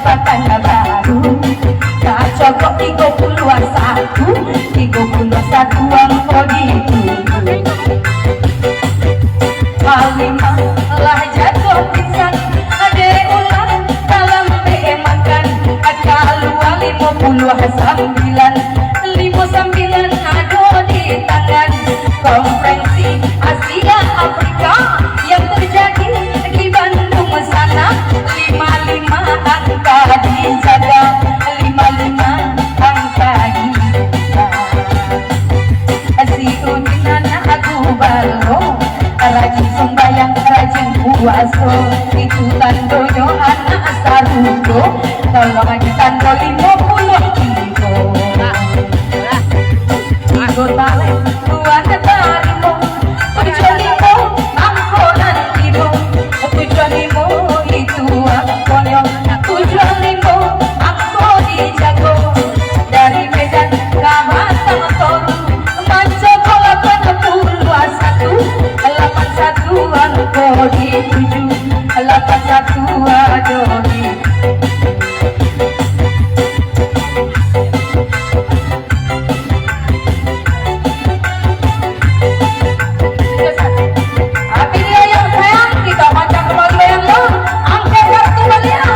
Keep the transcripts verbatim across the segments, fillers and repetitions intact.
Pakan baru, kacokok tigo puluah satu, tigo puluah satu angko dituju. Halimah lah jatuah pingsan, dek ulah dalam makan, kalua limo puluah sambilan, limo sambilan ado di tangan. Konferensi Asia Afrika yang terjadi di Bandung sana, lima lima angka dijaga, lima lima angka dijaga. Si Udin anak gubalo, rajin sumbayang, rajin puaso, itu tandonyo anak sarugo. Tolong aja tando limo puluah kilo. Tigo taleh tuan tarimo, tujuah limo angko nan tibo, tujuah limo itu angkonyo, tujuah limo angko dijago. Dari Medan ka Batang Toru, mancapai lapan puluah satu, lapan satu angko dituju, lapan satu ado di Api dia yang sayang, kita panjang kembali goyang lo. Angkat kartu baliak.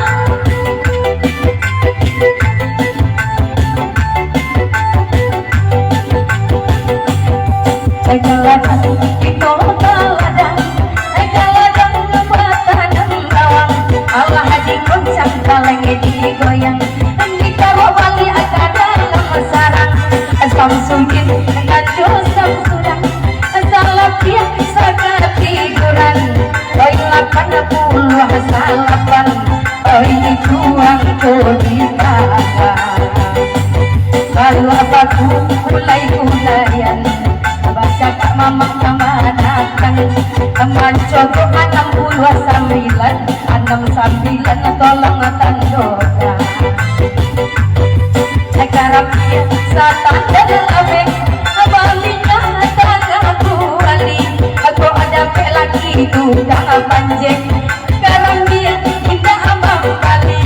Jalan di kota ladang, jalan batanam bawang. Alah digoncang, kaleng digoyang. Ditaruh baliak ka dalam sarang. Samsudin nan jo Samsudan, salapiah sakatiguran. Oi lapan puluah salapan, oi itu angko di bawah. Kalau aku mulai gulaian, bacakak mamang kamanakan, mancogok anam puluah sambilan. Anam sambilan tolong tandokan. Karapiah satandar labeh, balinya tangah kuali. Kok dapek laki tukang panjek, karambia indak mambali.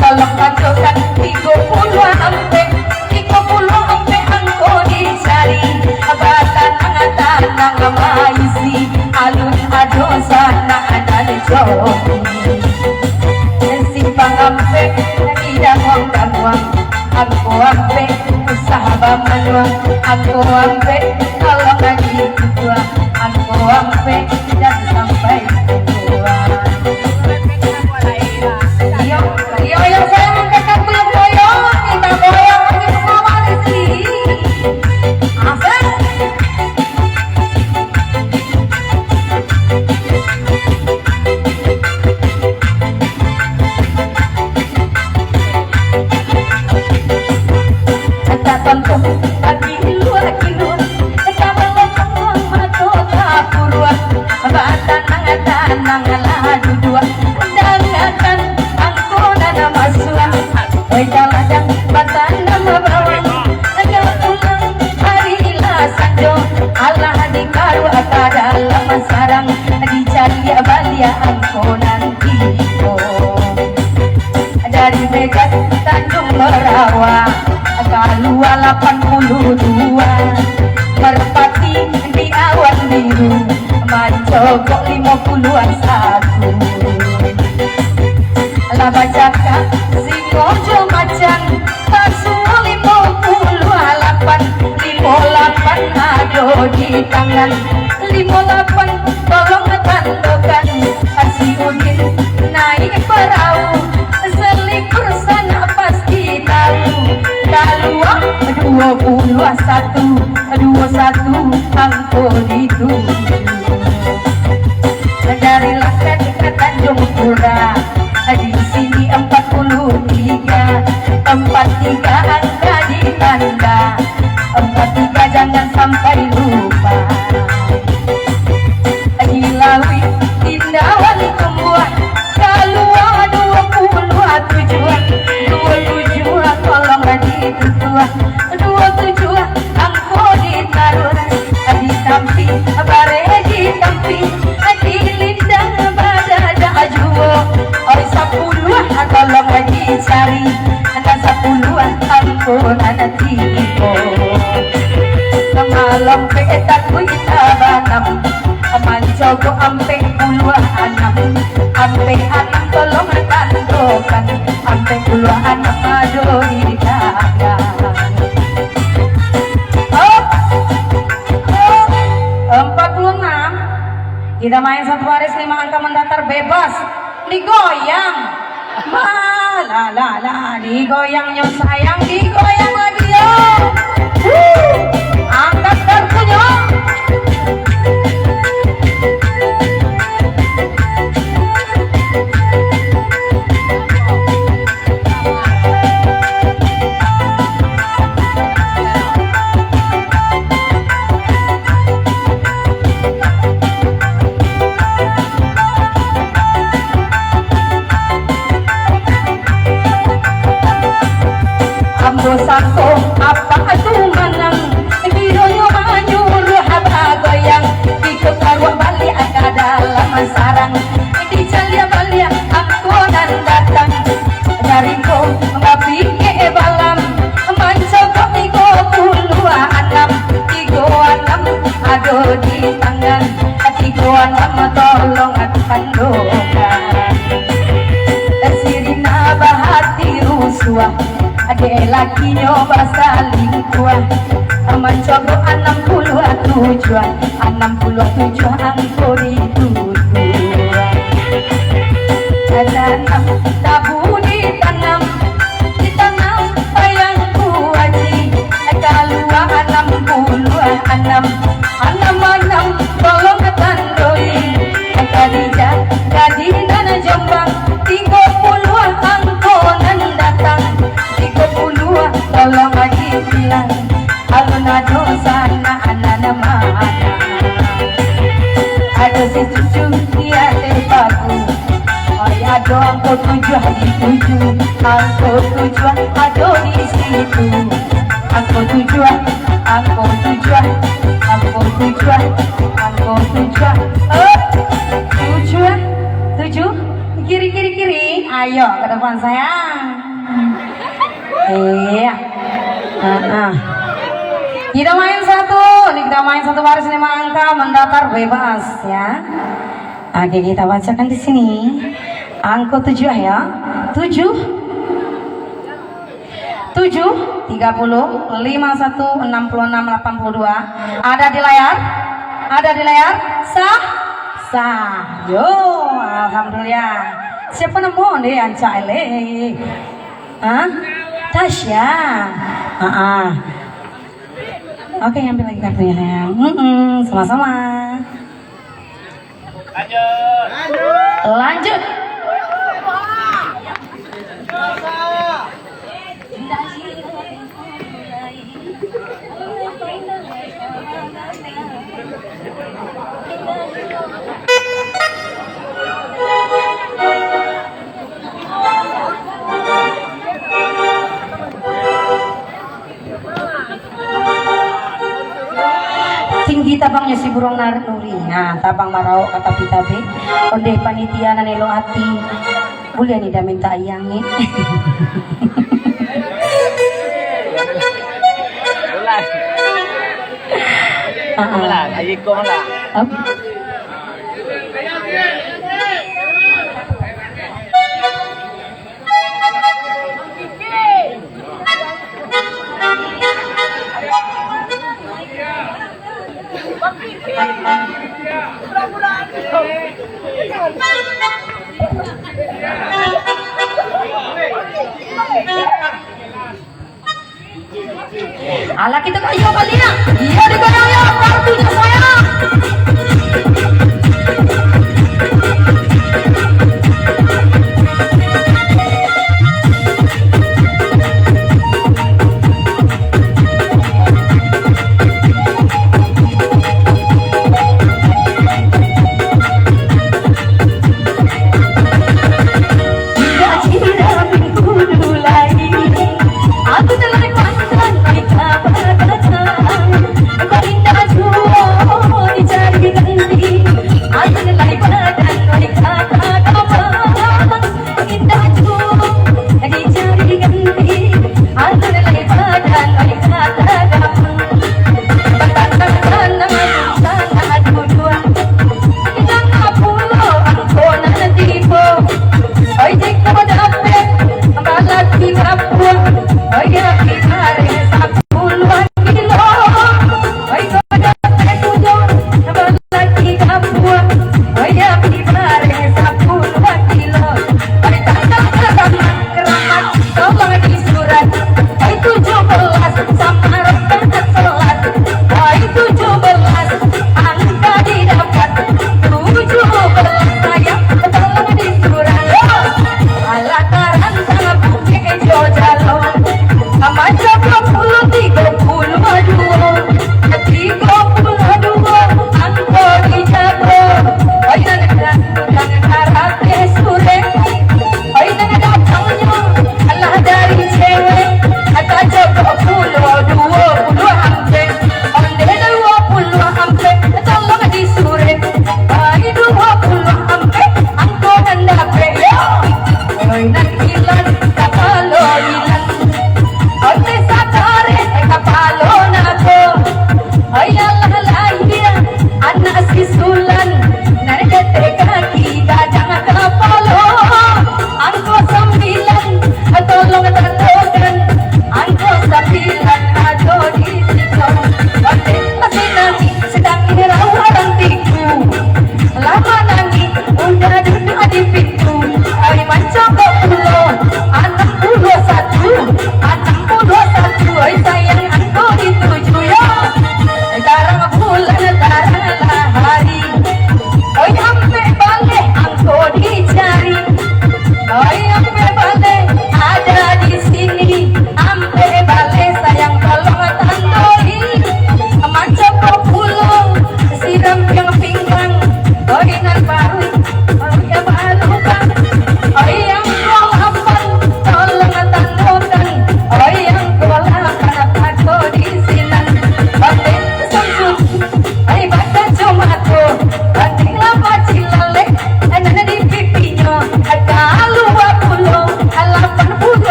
Tolong tandokan tigo puluah ampek. Tigo puluah ampek angko dicari, batanang-tanang maisi, alun ado sanak nan coki. Simpang ampek di danguang-danguang, angko ampek usah bamanuang, angko ampek tolong ditutuak, angko ampek jan sampai tutuak. Iyo, iyo, iyo, sayang, angkat tangan, goyang, kita goyang lagi bersama di sini. Asik. Tak tentu lagi luar kinur, sama lotong mato tapuruak, batanang-tanang lah duduak, dangakan angko nan masuak. Oi, taladang batanam bawang, agak pulang hari lah sanjo, alah dikaruak ka dalam sarang, dicaliak baliak angko nan tibo. Dari Medan Tanjung Merawa, kalua lapan puluah dua, Merpati di Awan Biru, mancogok limo puluah satu. Lah bacakak singo jo macan, tasuo limo puluah lapan, limo lapan ado di tangan, limo lapan tolong tandokan. Si Udin naik perahu, salikur sanak pasti tahu. Kalua duo puluah satu, duo satu angko dituju. Dari Langkat ka Tanjung Pura, di sini ampek puluah tigo, ampek tigo angka ditanda, ampek tigo jangan sampai lupa. Di Lauik Tindawan Tumbuah, kalua duo puluah tujuah, duo tujuah tolong ditutuak, duo tujuah angko ditaruah, ditampi, bareh ditampi, dilindang badadak juo. Oi, sapuluah tolong di bebas. Digoyang. Malah, lah, lah, digoyangnyo sayang, digoyang lagi yo. Wuh, angkat kartunyo. Ambo sangko apak tu manang, kironyo manyuruah bagoyang, iko taruah baliak ka dalam sarang, dicaliak baliak angko nan datang. Dari ko bapikia balam, mancokok tigo puluah anam, tigo anam ado di tangan, tigo anam tolong tandokan. Sirina bahati rusuah, dek lakinyo basalingkuah, mancokok anam puluah tujuah, anam puluah tujuah angko dituduah. Tanam tabu ditanam, ditanam sayang Puaji, kalua anam puluah anam, anam-anam tolong tandoi. Kadijah gadih nan Jombang, tigo puluah angko nan datang, tigo puluah tolong Haji bilang. Alun ado sanak nan manang. Ado si cucu di ateh pagu. Oi, ado angko tujuah di tujuh. Angko tujuah ado di situ. Angko tujuah, angko tujuah, angko tujuah, angko tujuah. Eh, tujuah, tujuh. Kiri, kiri, kiri. Ayo ke depan, sayang. Iya. Heeh. Kita main satu, ini kita main satu baris lima angka, mendatar bebas, ya. Oke, kita bacakan di sini. Angko tujuah, ya. Tujuh. Tujuh, tiga puluh, lima satu, enam puluh enam, delapan puluh dua. Ada di layar? Ada di layar? Sah? Sah. Yo, alhamdulillah. Siapa namo deh, ancak eleh? Hah? Tasya. Heeh. Oke, ambil lagi kartunya, sayang. Mm-mm, sama-sama. Lanjut. Lanjut. Tinggi tabangnyo si buruang nar-, nuri. Nah, tabang maraok ka tapi tabik. Ondeh panitia nan elok ati. Buliah ni dah minta ayang ni. Ulang. Ah, ah. Ulang, ayo kau ulang. Ap-, Alah, kita kok iyo baliak. Iyo digoyang yo, kartunyo sayang.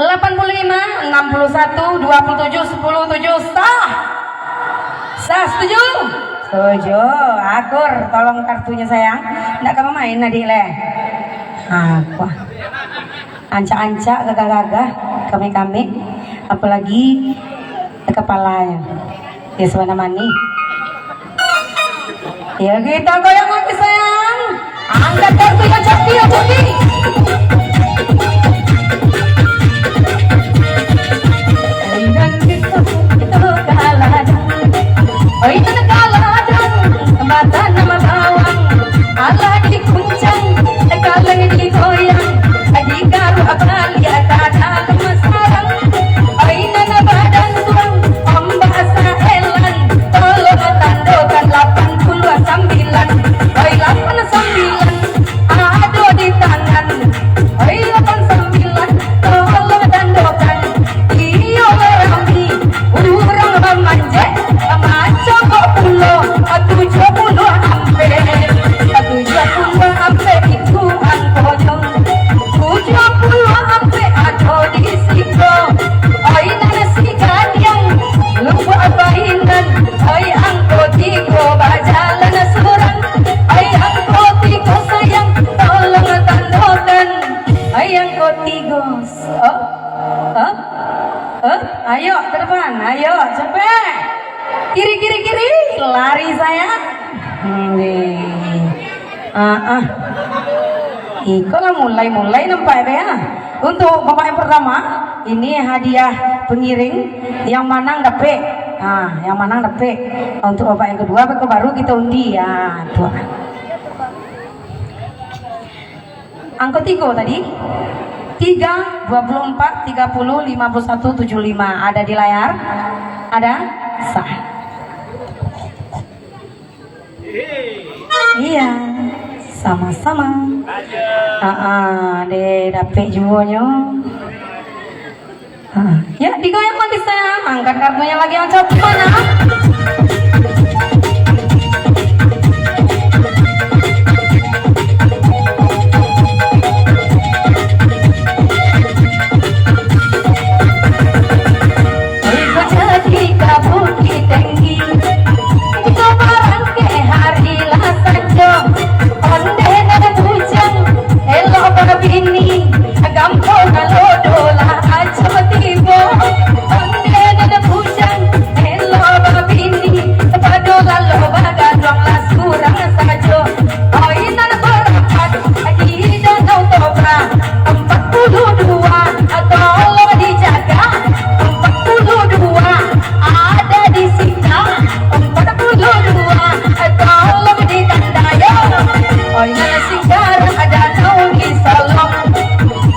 Lapan puluh lima, enam puluh satu, dua puluh tujuh, sepuluh tujuh, sah. Sah, setuju? Setuju. Akur, tolong kartunya, sayang. Ndak ka main, adik, leh. Ha, wah. Ancak-ancak, gagah-gagah, kami-kami. Apalagi kepalanya. Ya, sabana manih. Ya, kita goyang lagi, sayang. Angkat kartu yang cantik, yang cantik. Oi, dan itu, itu kaladang. Oi, itu kaladang. Mata nama bawang. Alah dikuncang, kalai digoyang. Dikaruah baliak ka dalam sarang. Oi, nan badan suang. Ombak saelan, tolong tandokan lapan puluah sambilan. Oi, lapan sambilan, ado di tangan. Oi, lapan sambilan, tolong tandokan. Iyo, rami, urang bamanjek, macam kok pulo, tujuah puluah ampek. Tujuah puluah ampek itu angkonyo. Tujuah puluah ampek ado di siko. Oi, nan si gadang, lubuak bainan. Oi, angko tigo bajalan surang. Oi, angko tigo sayang, tolong tandokan. Oi, angko tigo. Oh, oh, oh. Ayo, ke depan. Ayo, capek. Kiri, kiri, kiri. Lari, sayang. Hmm, deh. Ah, ah. Iko lah mulai-mulai nampak deh, ya. Untuk bapak yang pertama, ini hadiah pengiring. Yang manang dapek. Ah, yang manang dapek. Untuk bapak yang kedua, baru kita undi. Ya, tuh. Angko tigo tadi. Tiga, dua puluh empat, tiga puluh, lima puluh satu, tujuh lima. Ada di layar? Ada? Sah. Iya, sama-sama. Ah, ah, deh, dapek juonyo. Ah, ya, digoyang lagi, sayang. Angkat kartunya lagi, yang cantik mana? Iko jadi ka Bukittinggi, iko barangkek hari lah sanjo. Ondeh nan bujang, elok babini, gampo nan lodo lah acok tibo. Ondeh nan bujang, elok babini, pado lalo bagaduang lah surang sajo. Oi nan barapat di Danau Toba, empat puluh dua, tolong dijaga, empat puluh dua, ada di siko, empat puluh dua, tolong ditandai. Oi nan singkarang Danau di Solok.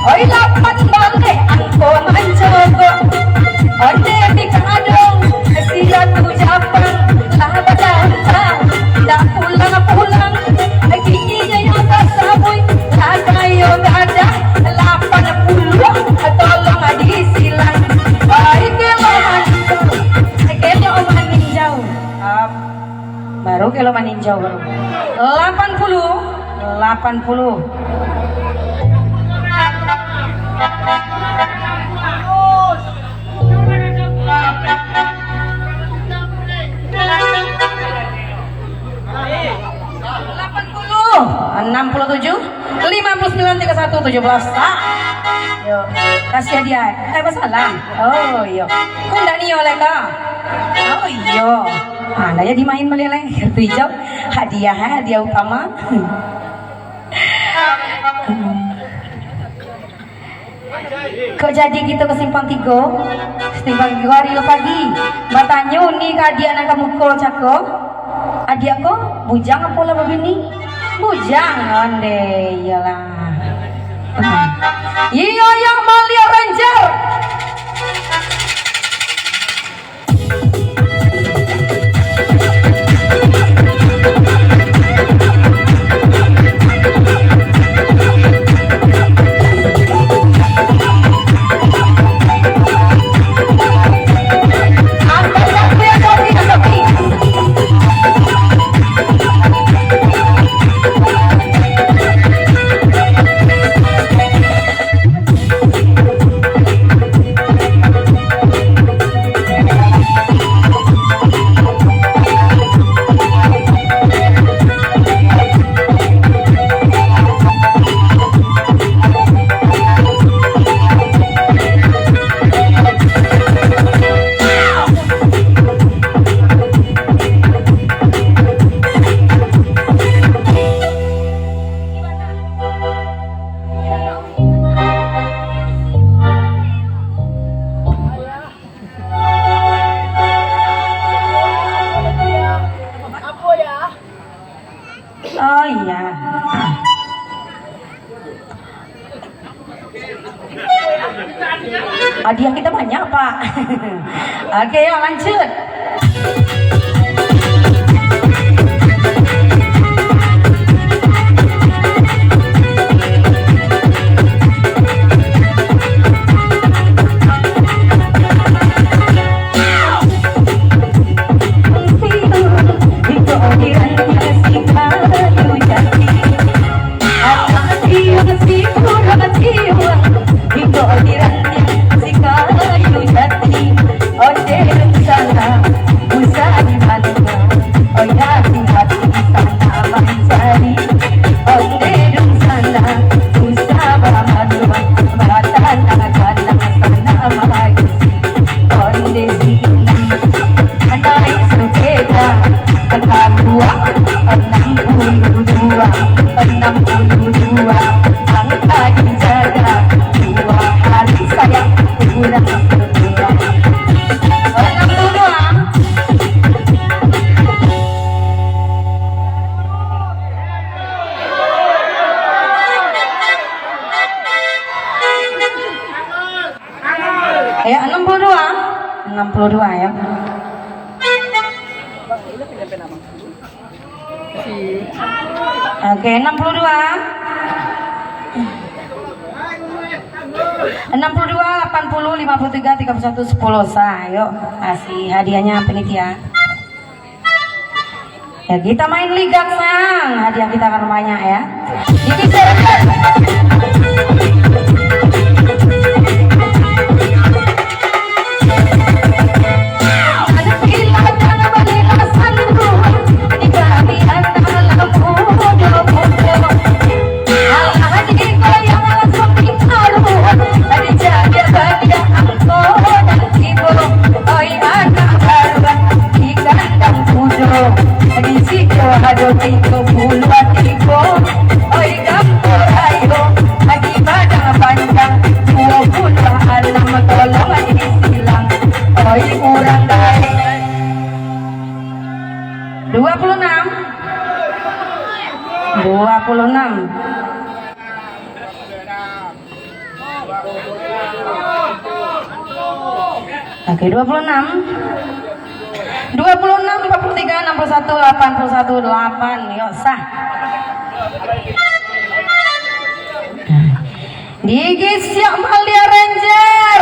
Oi lapan baleh angko mancogok. Ondeh di kadong, si Ratu Japang lah badampang, indak pulang-pulang. Kini nyo yang tasabuik, lah kayo gadang, lapan puluah, tolong disilang. Oi, kelok maninjau, kelok maninjau. Ap. Baru kelok maninjau baru. Lapan puluh, lapan puluh. Lapan puluh, enam puluh tujuh, lima puluh sembilan, tiga satu, tujuh belas. Sa. Yo, kasih hadiah. Eh, masalah. Oh, iyo. Kok ndak nio lai, Kak? Oh, iyo. Ah, lah jadi main baliak lai. Kartu hijau. Hadiah, eh, hadiah utama. Kok jadi kito ka Simpang Tigo? Simpang Tigo ari lah pagi. Batanyo ni ka adiak nan ka muko cako. Adiak ko, bujang apo lah babini? Bujang, ondeh, iyolah. Iyo, yang mulia Ranger. Hadiah kita banyak, Pak. Oke, yuk lanjut. Onde si inang naik sepeda, kaluar anam puluah dua, anam puluah dua, angka dijaga, dua hari sayang, kurang dua. Anam puluah dua. Ya, enam puluh dua. Enam puluh dua, ya. Oke, enam puluh dua. Enam puluh dua, delapan puluh, lima puluh tiga, tiga puluh satu, sepuluh sah. Yuk, kasih hadiahnya panitia. Ya, kita main ligak, sang. Hadiah kita akan banyak, ya. Ini seru. Oi, anak baruak di kandang kudo, di situ ado tigo puluah tigo. Oi, gampo rayo di Padang Panjang, duo puluah anam tolong disilang. Oi, urang gaek. Dua puluh enam. Dua puluh enam. Oke, dua puluh enam. Dua puluh enam, empat puluh tiga, enam puluh satu, delapan puluh satu, delapan. Yo, sah. Digisiak Malia Ranger.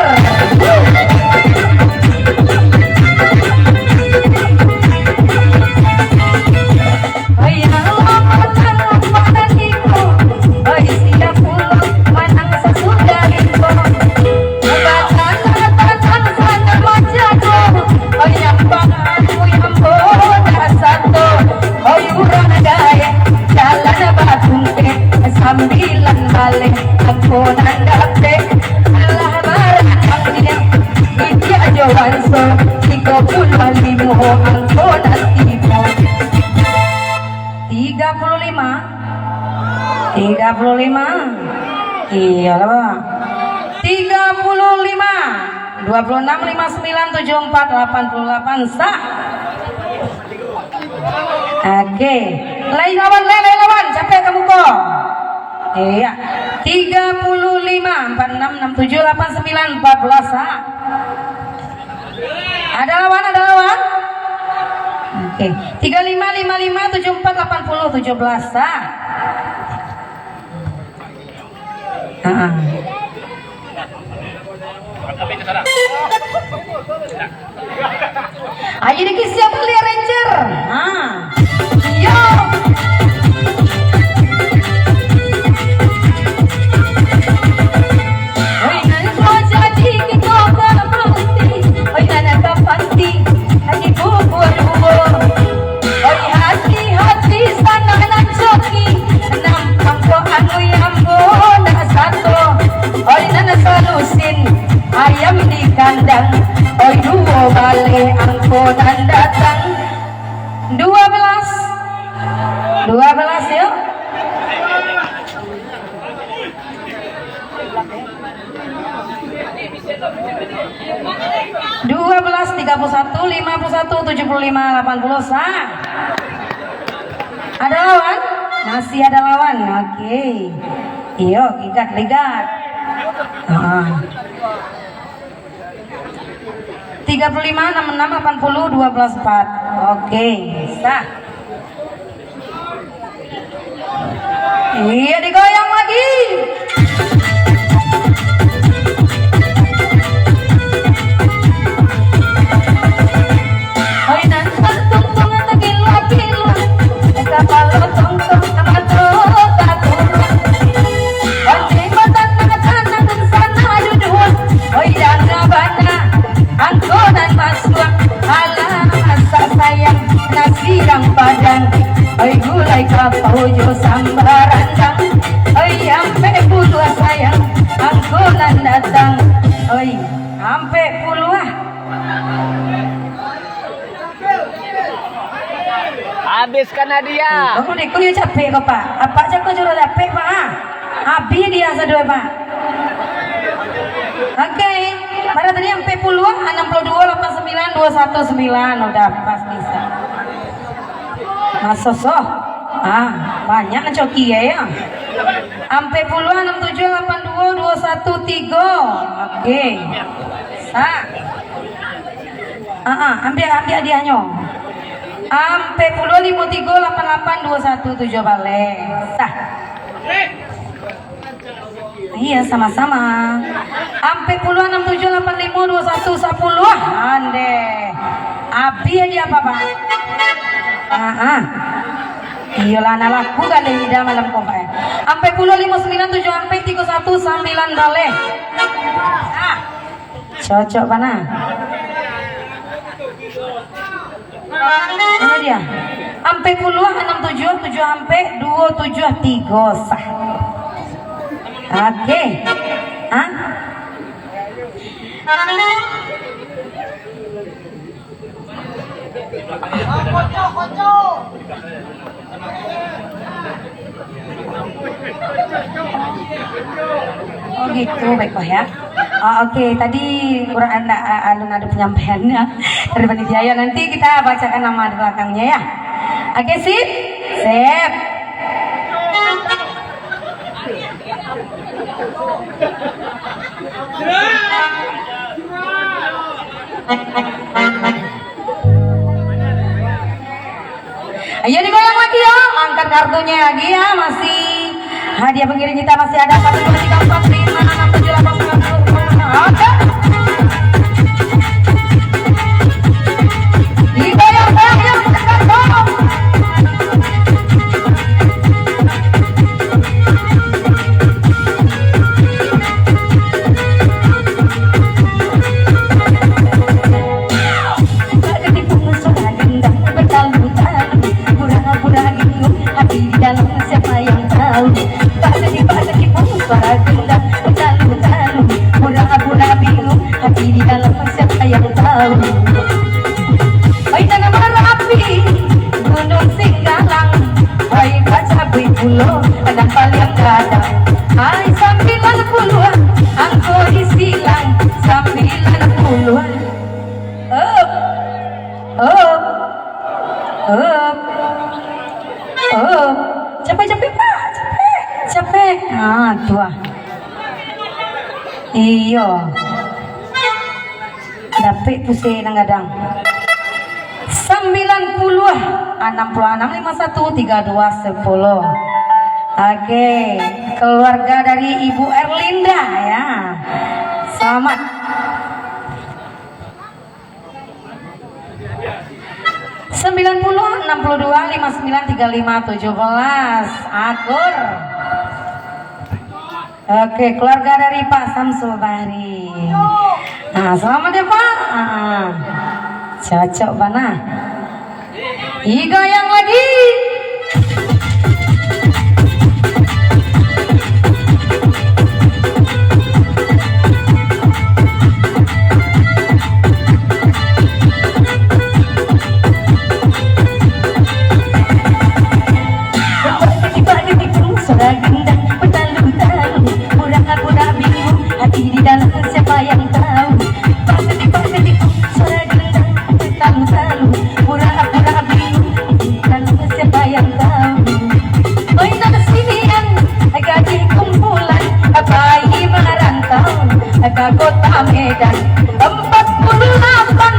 Oi, yang lama tangan pada iko. Oi, siap pulang manang sasudah iko. Batang-batang sana majago. Oi, yang pangaku yang bodas sato. Oi, urang gaek jalan batungkek, sambilan baleh angko nan dapek. Alah baratang nian, itiak jo banso, tigo puluah limo angko nan tibo. Tiga puluh lima. Tiga puluh lima. Iyolah, Bang. Tiga puluh lima. Dua puluh enam, lima sembilan, tujuh empat, delapan puluh delapan, sah. Oke. Lai lawan, lai, lai lawan. Capek ka muko. Iya. Tiga puluh lima, empat enam, enam tujuh, delapan sembilan, empat belas, sah. Ada lawan, ada lawan? Oke. Tiga lima, lima lima, tujuh empat, delapan puluh, tujuh belas, sah. Heeh. Ayo, dikit siapa lihat Ranger? Ha. Yo. Oi, nan ko jadi kito ka panti. Oi, nan ka panti. Agi bubur duo. Oi, hati-hati sanak nan coki, nan pangko anu ambo nak sato. Oi, nan salusin ayam di kandang, oi, duo baleh angko nan datang. Dua belas. Dua belas, yo. Dua belas, tiga puluh satu, lima puluh satu, tujuh puluh lima, delapan puluh, sah. Ada lawan? Masih ada lawan. Oke. Iyo, ligat, ligat. Ah. Tiga puluh lima, enam enam, delapan puluh, dua belas, empat. Oke, sah. Iya, digoyang lagi. Oi, nan tungtung takiluah-kiluah, kapalo tungtung, mato taturuah. Oi, jimatan nan tanang, sana duduak. Oi, danga bana. Angko nan masuak, alah masak sayang, nasi rang padang. Oi, gulai kapau jo samba randang. Oi, ampek puluah sayang, angko nan datang. Oi, ampek puluah. Habiskan hadiah. Kamu dek kuliah capek kau, Pak. Apa aja kau jual capek, Pak? Ah? Habis dia sadua, Pak. Oke. Bara tadi? Ampek puluah, anam puluah duo, lapan sambilan, duo satu sambilan. Udah pas bisa. Masosoh. Ah, banyak coki ya, ya. Ampek puluah, anam tujuah, lapan duo, duo satu tigo. Oke. Sa. Ah, ah, ambiak, ambiak hadiahnyo. Ampek puluah, limo tigo, lapan lapan, duo satu tujuah baleh. Sah. Iya, sama-sama. Ampek puluah, anam tujuah, lapan limo, duo satu, sapuluah. Ande. Abih aja apa, Pak? Ah, ah. Iyolah, anak laku kan deh, Ida malam ko, Pak, eh. Ampek puluah, limo sambilan, tujuah ampek, tigo satu, sambilan baleh. Ah. Cocok bana. Mana dia? Ampek puluah, anam tujuah, tujuah ampek, duo tujuah tigo, sah. Oke. Hah? Oh gitu, baiklah ya. Ah, oke, tadi kurang ada, alun ada penyampaian ya dari panitia. Ya, nanti kita bacakan nama di belakangnya ya. Oke, sip? Sip. Ayo digoyang lagi yo, angkat kartunya lagi ya, masih hadiah pengiring kita masih ada, satu, dua, tiga, empat, lima, enam, tujuh, delapan, sembilan, sepuluh. Oke. Digoyang, goyang, angkat kartu. Bak katipu sudah gendang, batalu-talu, pura-pura bingung, hati di dalam siapa yang tahu. Bak katipu, bak katipu suara gendang, batalu-talu, pura-pura bingung, hati di dalam siapa yang tahu. Oi, Tanah Marapi, Gunung Singgalang, oi, Bacabuik pulo, Padang Paliang Gadang. Ai, sambilan puluah, angko disilang, sambilan puluah. Up, up, up, up. Capek, capek, Pak, capek, capek. Ah, tu ah. Iyo. Dapek pusing nan gadang. Sambilan puluah, anam puluah anam, lima satu, tiga dua, sepuluh. Oke, keluarga dari Ibu Erlinda ya. Selamat. Sembilan puluh, enam puluh dua, lima sembilan, tiga lima, tujuh belas. Akur. Oke, keluarga dari Pak Samsul Bahri. Nah, selamat ya, Pak. Ah, cocok bana. Digoyang lagi. Tiba-tiba suara gendang batalu-talu, pura-pura bingung, hati di dalam siapa yang tahu. Tiba-tiba suara gendang batalu-talu, pura-pura bingung, hati di dalam siapa yang tahu. Ka Kota Medan. Empat puluh lapan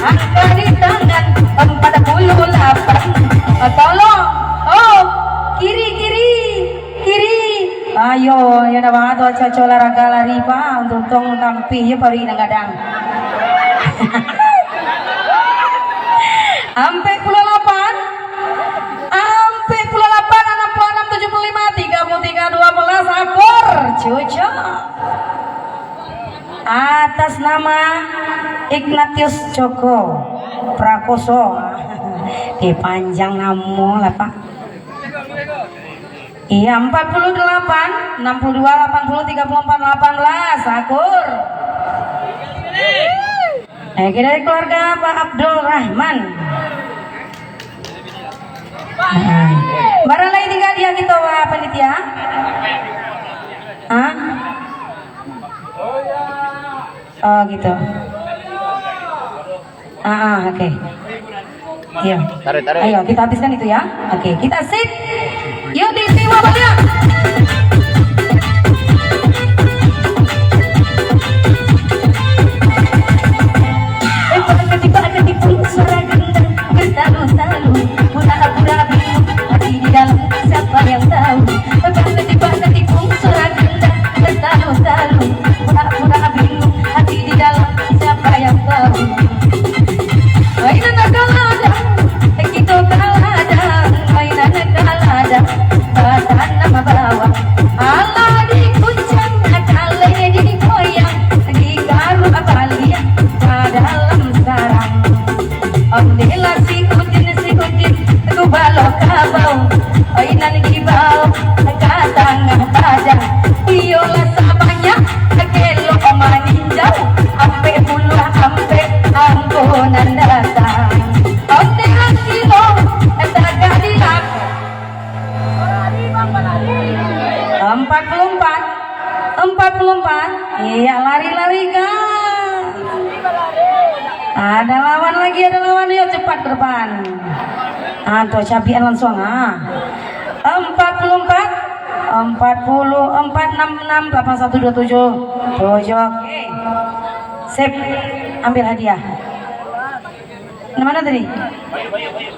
angka di tangan, empat puluh lapan. Ah, tolong. Oh, kiri, kiri, kiri. Ayo, yo ndak baa tu, aco-aco olahraga lari, Pak. Untuang tampih yo paruik nan gadang. Ampek puluah lapan. Ampek puluah lapan, anam puluah anam, tujuah puluah lima, tiga puluh tiga, dua belas, akur. Cucok. Atas nama Ignatius Coko Prakoso. Oke, panjang namo lah, Pak. Iya, empat puluh delapan, enam puluh dua, delapan puluh, tiga puluh empat, delapan belas, akur. Oke, dari keluarga Pak Abdul Rahman. Nah, bara lai tingga dia gitu, Pak Panitia? Hah? Oh, gitu. Ah, ah, oke. Iya. Tarik, tarik. Ayo, kita habiskan itu ya. Oke, kita sip. Yuk, di sini, Bapak, ya. Eh, pada ketipu, pada ketipu, suara gendang bertalu-talu, pura-pura bingung, hati di dalam, siapa yang tahu? Eh, pada ketipu, pada ketipu, suara gendang bertalu-talu, pura-pura bingung, hati di dalam, siapa yang tahu? Mainan kaladang, kito kaladang, mainan kaladang, batanam bawang. Alah dikuncang, kalai digoyang, digaruk baliak ka dalam sarang. Onde lah si Udin, si Udin, gubalo kabau, oi nan dibao ka tangah padang. Iyolah sabanyak kelok maninjau, ampek puluah ampek angko nan datang. Onde lah kilo tagak di lak- Empat puluh empat. Empat puluh empat. Iya, lari-lari, Kak. Ada lawan lagi, ada lawan. Yuk, cepat ke depan. Ah, tuh, cabian langsung, ah. Empat puluh empat. Empat puluh empat, enam enam, delapan satu, dua tujuh. Tujuh, oke. Sip. Ambil hadiah. Yang mana tadi?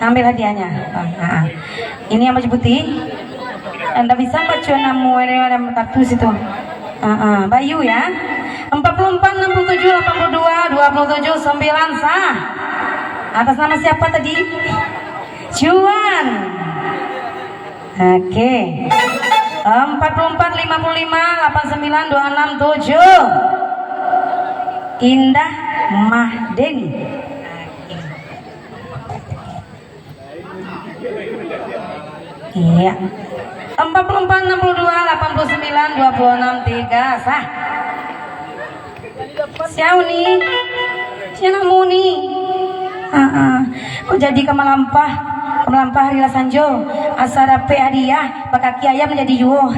Ambil hadiahnya. Ah, ah, ah. Ini yang baju putih. Anda bisa baca namo ini, ada kartu situ. Ah, ah. Bayu ya. Empat puluh empat, enam puluh tujuh, delapan puluh dua, dua puluh tujuh, sembilan sah. Atas nama siapa tadi? Cuan. Oke. Empat puluh empat, lima puluh lima, delapan sembilan, dua enam tujuh. Indah Mahdin. Iya. Empat puluh empat, enam puluh dua, delapan puluh sembilan, dua puluh enam, tiga. Sah. Siau ni? Sia namo ni? Ha, ha. Kok jadi ka malampah? Ka malampah hari lah sanjo. Asa dapek hadiah, bakaki ayam jadi juo.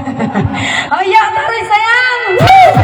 Oh iya, taruih sayang. Wuh.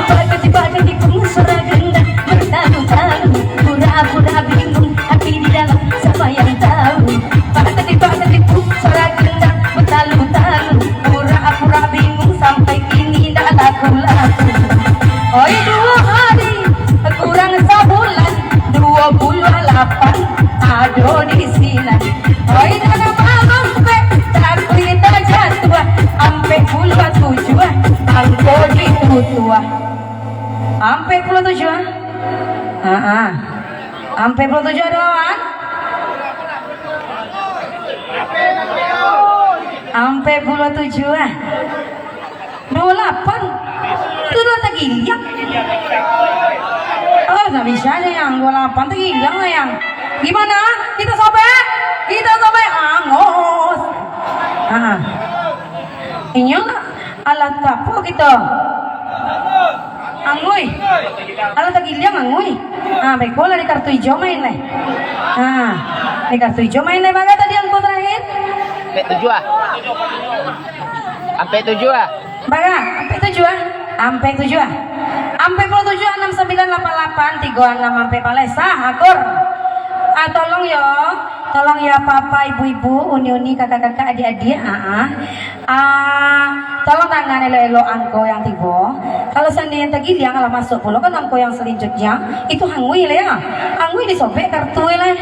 Tiba-tiba jadi pengusaha gendang, bertalu-talu, pura-pura bingung, tapi di dalam siapa yang tahu? Tiba-tiba jadi pengusaha gendang, bertalu-talu, pura-pura bingung, sampai kini ndak laku-laku. Oi, dua hari, kurang sabulan, dua puluah lapan ado di sinan. Oi, nan ampek, takuik tajatuah, ampek puluah tujuah, angko ditutuah. Ampek puluah tujuah? Ha, ha. Ampek puluah tujuah ado lawan? Ampek puluah tujuah. Duo lapan. Itu duo tagiliang. Oh, ndak bisa nih, yang duo lapan tagiliang lah, yang. Gimana? Kita sobek? Kita sobek. Angus. Ah. Inyo lah. Alah tu apo kito? Angui. Alah tagiliang angui. Ah, beko lah di kartu ijo main lah. Ah, di kartu ijo main lah. Bara tadi angko terakhir? Ampek tujuah. Ampek tujuah. Bara? Ampek tujuah. Ampek tujuah. Ampek puluah tujuah, anam sambilan, Lapan tigo anam ampek baleh. Sah, akur. Ah, tolong yo. Tolong yo, apa-apa, ibu-ibu, uni-uni, kakak-kakak, adik-adik. Ah, ah. Ah, tolong tangan elok-elok angko yang tibo. Kalau seandainya tagiliang lah masuk pulo kan angko yang selanjutnya, itu hangui lah ya. Hangui disobek kartu lah.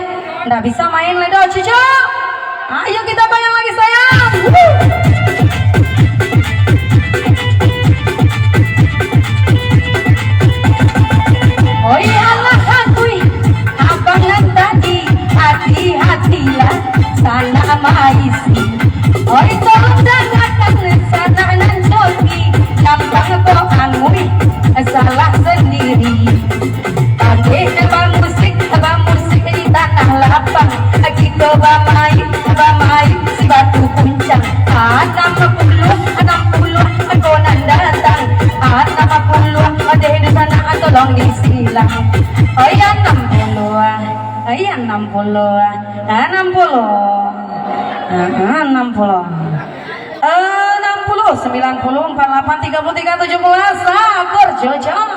Ndak bisa main lah doh, cucuk. Ayo kita goyang lagi, sayang. Wuh. Oi, alah, akui, abang nan tadi, hati-hatilah, sanak maisi. Oi, tolong dangakan, sanak nan coki, gampang ko angui, salah sandiri. Pandai bamusik, bamusik di tanah lapang. Kito bamain, bamain si batu kuncang. Anam puluah, anam puluah, angko nan datang. Anam puluah, deh di sana, tolong disilang. Oi, anam puluah, oi, anam puluah, anam puluah, ah, anam puluah. Anam puluh, sembilan puluh, empat lapan, tiga puluh tiga, tujuh belas. Ah, akur, cocok.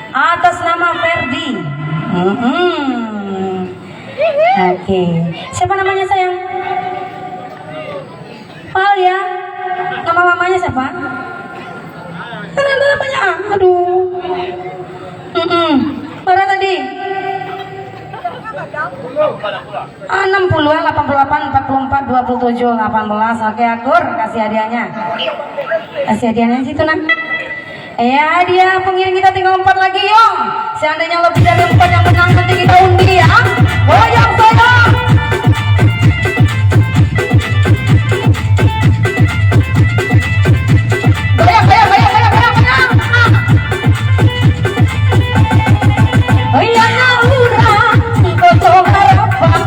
Atas nama Ferdi. Mm-mm. Oke. Siapa namanya, sayang? Paul ya? Nama mamanya siapa? Kan ada namanya. Aduh. Mm-mm. Mana tadi? Enam puluhan, delapan puluh delapan, empat puluh empat, dua puluh tujuh, delapan belas. Oke, akur, kasih hadiahnya. Kasih hadiahnya situ, nak. Ya, hadiah pengiring kita tinggal empat lagi, yo. Seandainya lebih dari empat yang menang, nanti kita undi, ya. Goyang, goyang. Goyang, goyang, goyang, goyang, goyang, goyang. Ah. Oi, anak urang Koto Harapan,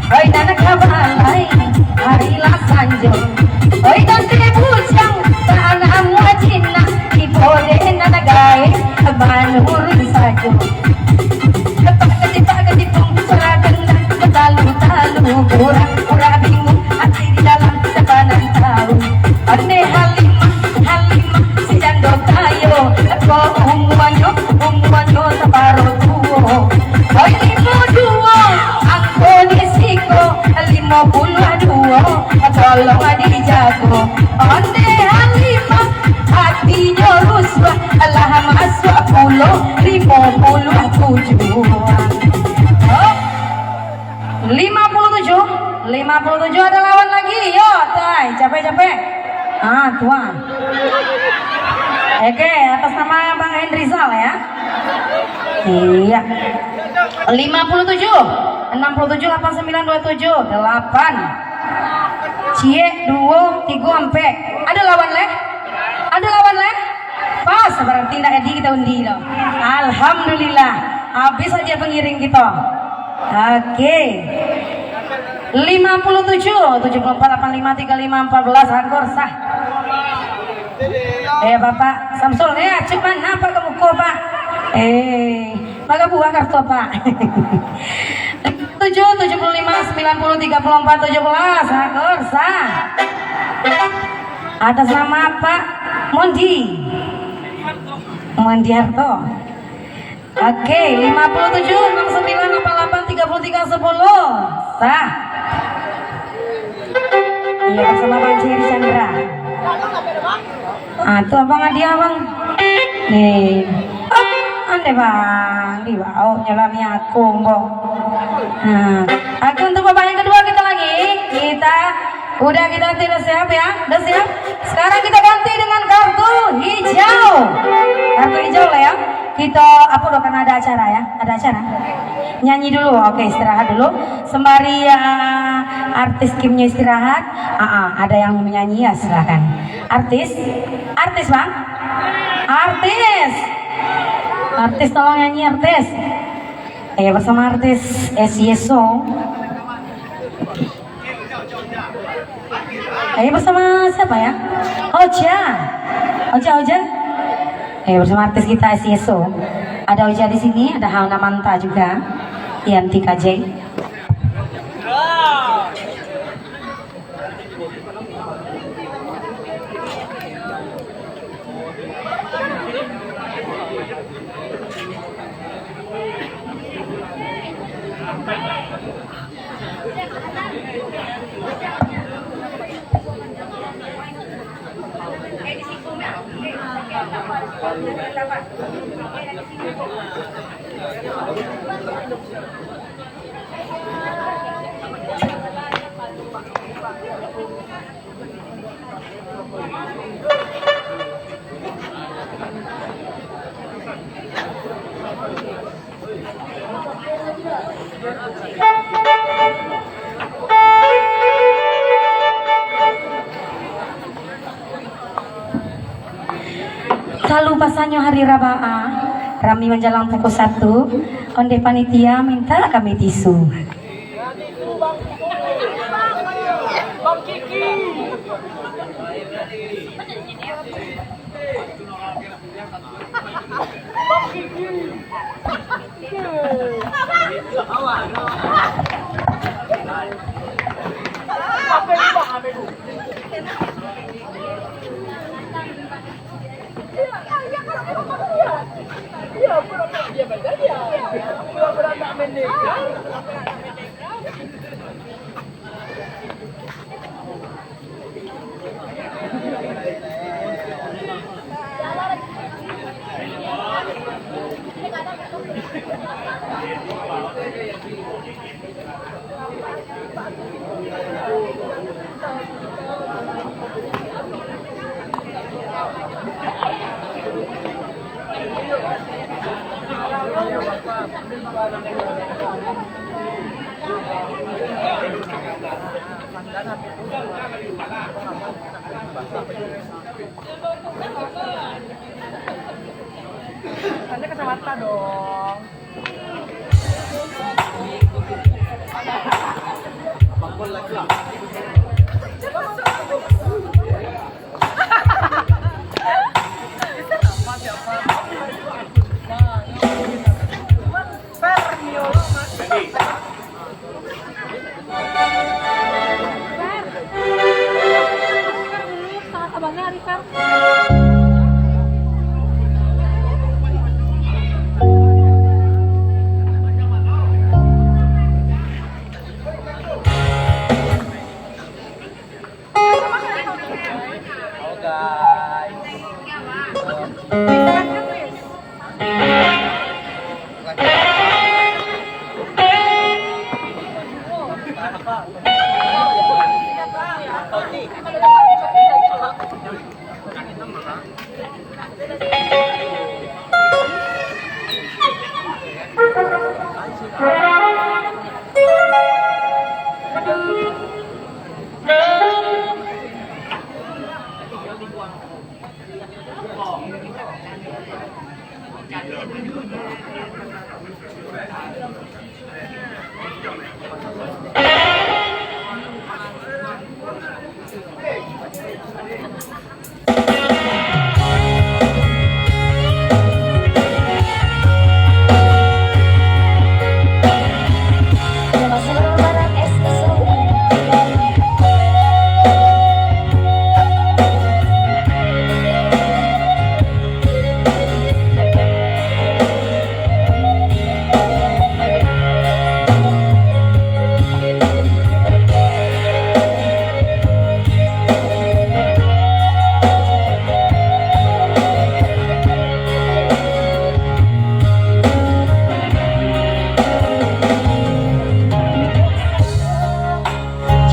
oi, nan ka balai ari lah sanjo. Oi, tante bujang, tanah muajinah, di pode nan gae, manurun sajo. Kepak ketipak ketipung, suara gendang, betalu-talu, pura-pura bingung, ati di dalam, siapa nan tahu. Ondeh Halimah, Halimah, si jando kayo, ko umuanyo, umuanyo saparo tuo. Oi, limo duo, angko di siko, limo puluah duo, tolong dijago. Ondeh Halimah, atinyo rusuah, lah masuak pulo, limo puluah tujuah. Oh. Lima puluh tujuh, lima puluh tujuh ada lawan lagi. Yo, tai, capek-capek. Ah, tuan. Oke, atas nama Bang Henrizal ya. Iya. Lima puluh tujuh, enam puluh tujuh, delapan sembilan, dua tujuh, delapan. Ciek, duo, tigo, ampek. Ada lawan leh? Ada lawan leh? Pas, berarti ndak jadi kita undi tu. Alhamdulillah, habis aja pengiring kita. Oke. Lima puluh tujuh, tujuh puluh empat, delapan lima, tiga lima, empat belas, akur sah. Eh, Bapak Samsul, eh, acuk mana Pak ke muka, Pak? Eh, baga buah kartu, Pak. Tujuh, tujuh puluh lima, sembilan puluh, tiga puluh empat, tujuh belas, akur sah. Atas nama Pak Mondi. Mondi Harto. Oke, lima puluh tujuh, enam sembilan, delapan delapan, tiga puluh tiga, sepuluh. Sah. Iya, bersama Bang Jerry Chandra. Ah, tu abang hadiah, Bang. Nih. Ah, ande, Bang. Di bawah nyelami aku, Bang. Nah, oke, untuk babak yang kedua kita lagi. Kita udah, kita nanti udah siap ya? Udah siap? Sekarang kita ganti dengan kartu hijau. Kartu hijau lah ya. Kita apa dulu karena ada acara ya? Ada acara. Nyanyi dulu. Oke, istirahat dulu. Sembari, ah, artis Kimnya istirahat, ah, ah, ada yang mau nyanyi ya silakan. Artis? Artis, Bang? Artis. Artis tolong nyanyi artis. Eh, bersama artis S Y S O. Eh, bersama siapa ya? Ocha. Ocha, Ocha. Eh, bersama artis kita S Y S O. Ada Ocha di sini, ada Hana Manta juga. Yanti K J. Kalu pasannyo hari Rabaah, rami manjalang pukul satu, ondeh panitia mintak kami tisu. Tanya kacamata dong.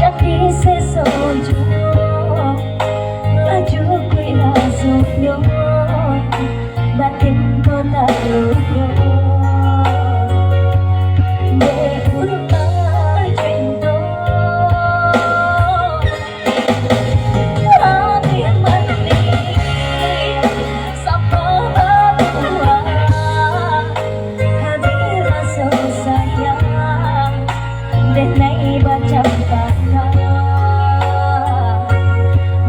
Jadi seso juo, laju kuik rasonyo, batin ko taluko. Dek urang cinto, ati mati, samo babuah, ati raso sayang. Denai bacampakan,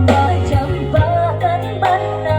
bacampakan bana.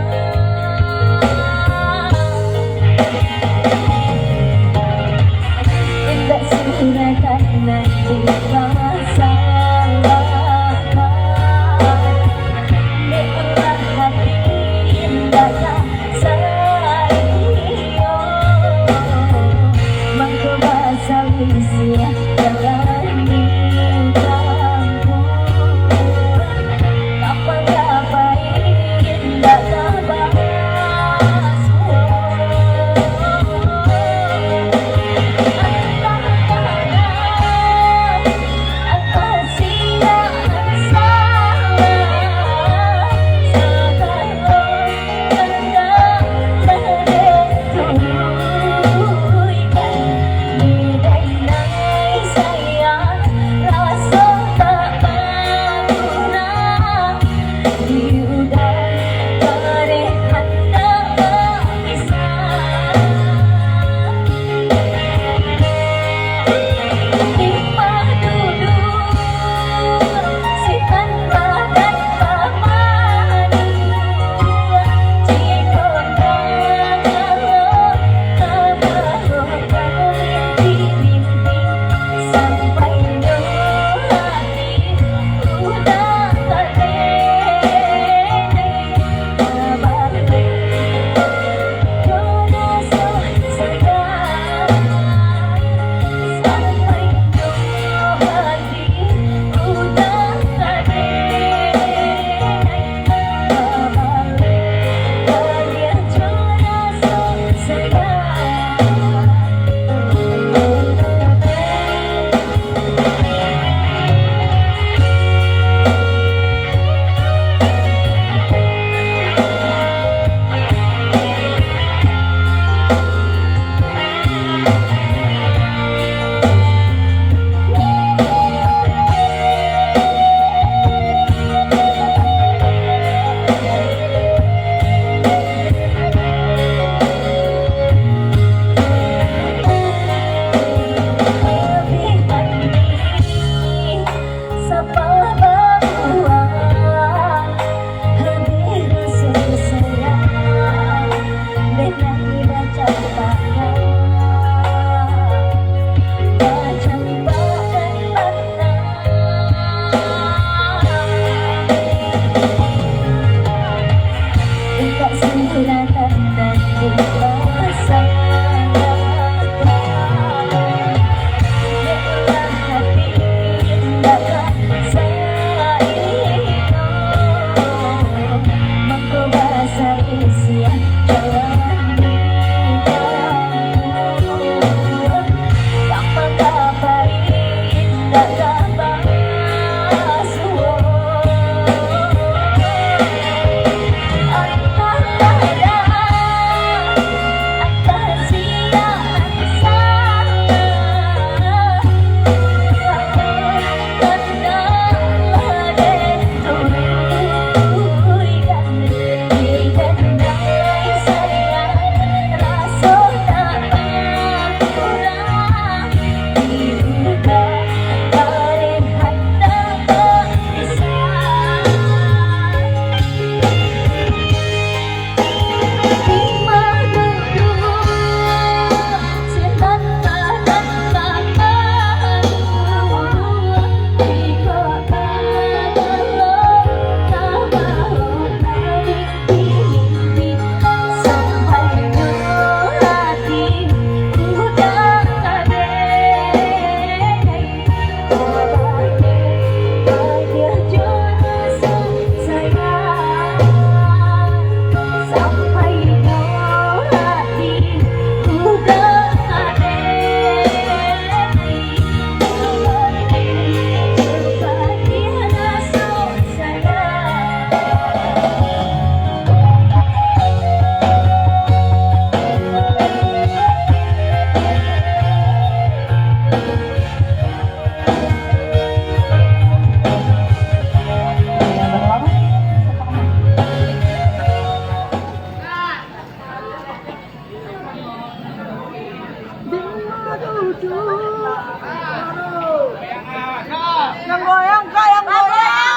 Yang goyang, Kak, yang goyang.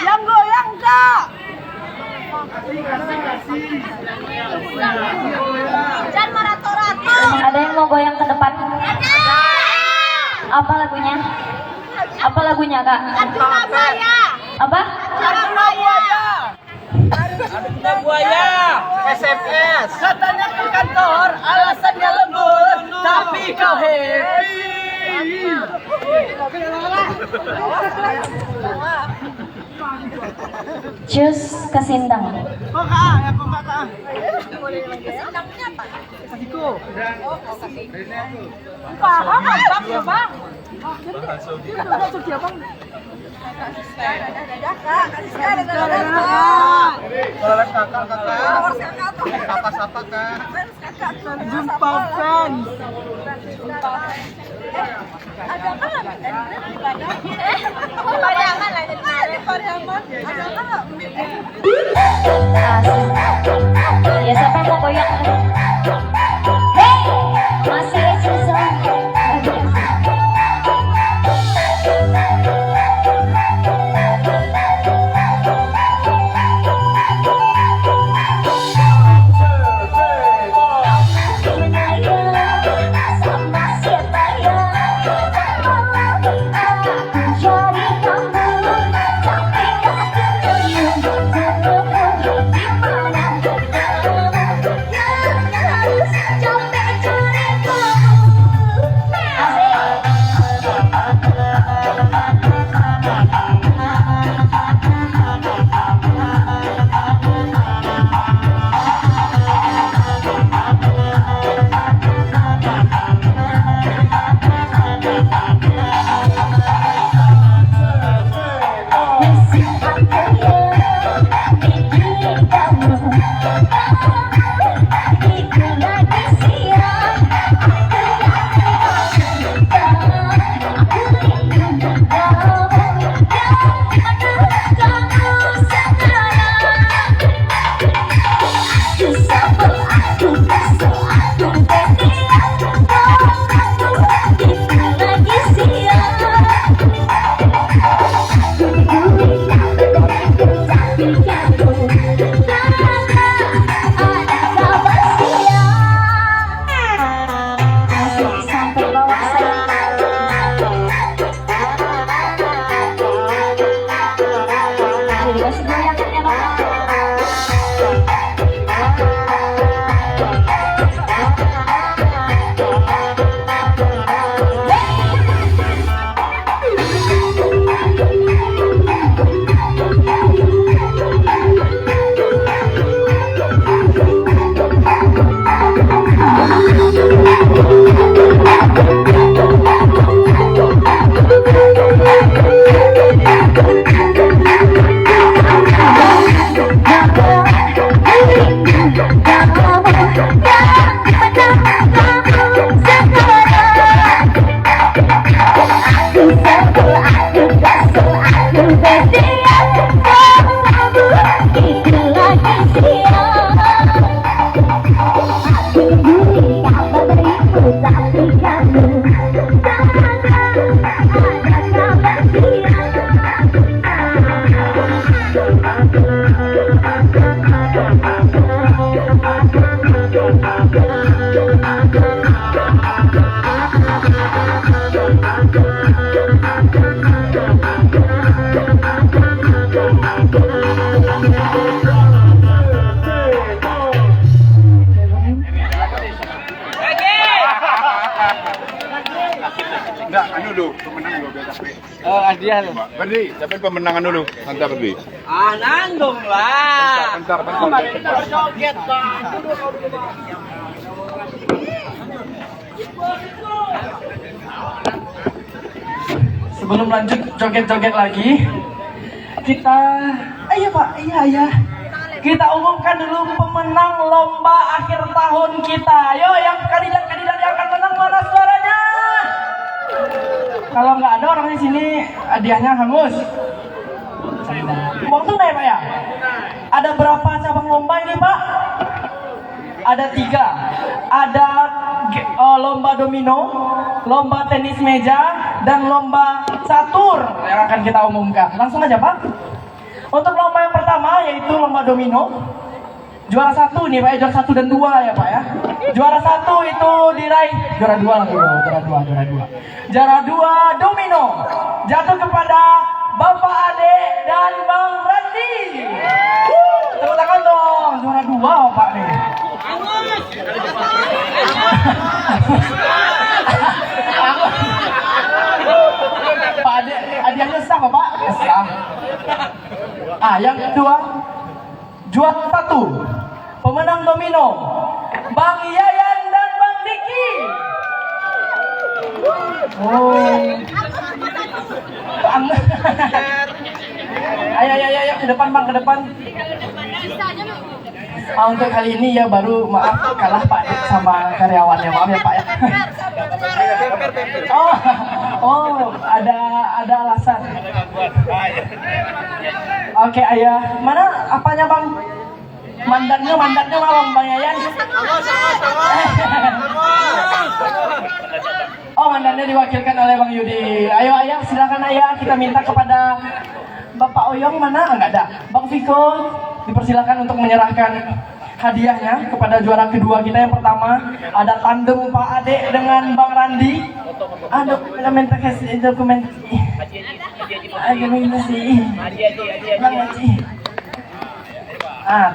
Yang goyang, Kak. Ada yang mau goyang ke depan? Apa lagunya? Apa lagunya, Kak? Apa? Buaya. S M S. Katanya ke kantor, alasannya lembur, tapi kau happy. Cus ke Sindang. Kok, Kak? Ya, kok, Kak? Siko. Paham, Bang, ya, Bang? Jadi, jadi, jadi, jadi, Bang. Kakak, kakak. Kakak, kakak. Jumpa fans. Ada kan? Pariaman lah, jadi Pariaman. Ada kan? Ya, siapa yang mau goyang? Hei, masih susah. Enggak, anu dulu, pemenang dulu, biar capek. Oh, hadiah tu. Berdi, siapa pemenangan dulu? Santai, Berdi. Ah, nanggung lah. Bentar, bentar, bentar. Joget, Bang. Sebelum lanjut joget-joget lagi, kita, iya, Pak, iya, iya. Kita umumkan dulu pemenang lomba akhir tahun kita. Ayo, yang kandidat-kandidat yang akan menang, mana suaranya? Kalau nggak ada orang di sini, hadiahnya hangus. Uang tunai, Pak, ya? Ada berapa cabang lomba ini, Pak? Ada tiga. Ada eh, lomba domino, lomba tenis meja, dan lomba catur yang akan kita umumkan. Langsung aja, Pak. Untuk lomba yang pertama, yaitu lomba domino. Juara satu nih, Pak, ya, juara satu dan dua ya, Pak, ya. Juara satu itu diraih, juara dua lagi, juara dua, juara dua. Juara dua domino jatuh kepada Bapak Adek dan Bang Randi. Wuh, tepuk tangan dong, juara dua Bapak nih. Pak Adek, hadiahnya sah, Bapak? Sah. Ah, yang kedua, juara satu, pemenang domino, Bang Yayan dan Bang Diki. Oh. Bang. Ayo, ayo, ayo, ayo, ke depan, Bang, ke depan. Ah, untuk kali ini ya baru, maaf, kalah Pak Dek sama karyawannya, maaf ya, Pak, ya. Oh, oh, ada ada alasan. Oke, Ayah. Mana apanya, Bang? Mandannya, mandannya mana, Bang Yayan? Oh, mandannya diwakilkan oleh Bang Yudi. Ayo, Ayah, silakan, Ayah. Kita minta kepada Bapak Oyong mana? Enggak ada. Bang Fiko, dipersilakan untuk menyerahkan hadiahnya kepada juara kedua kita. Yang pertama, ada tandem Pak Adek dengan Bang Randi. Ah, dokumentasi, dokumen. Aduh, ini sih. Bang Haji. Ah,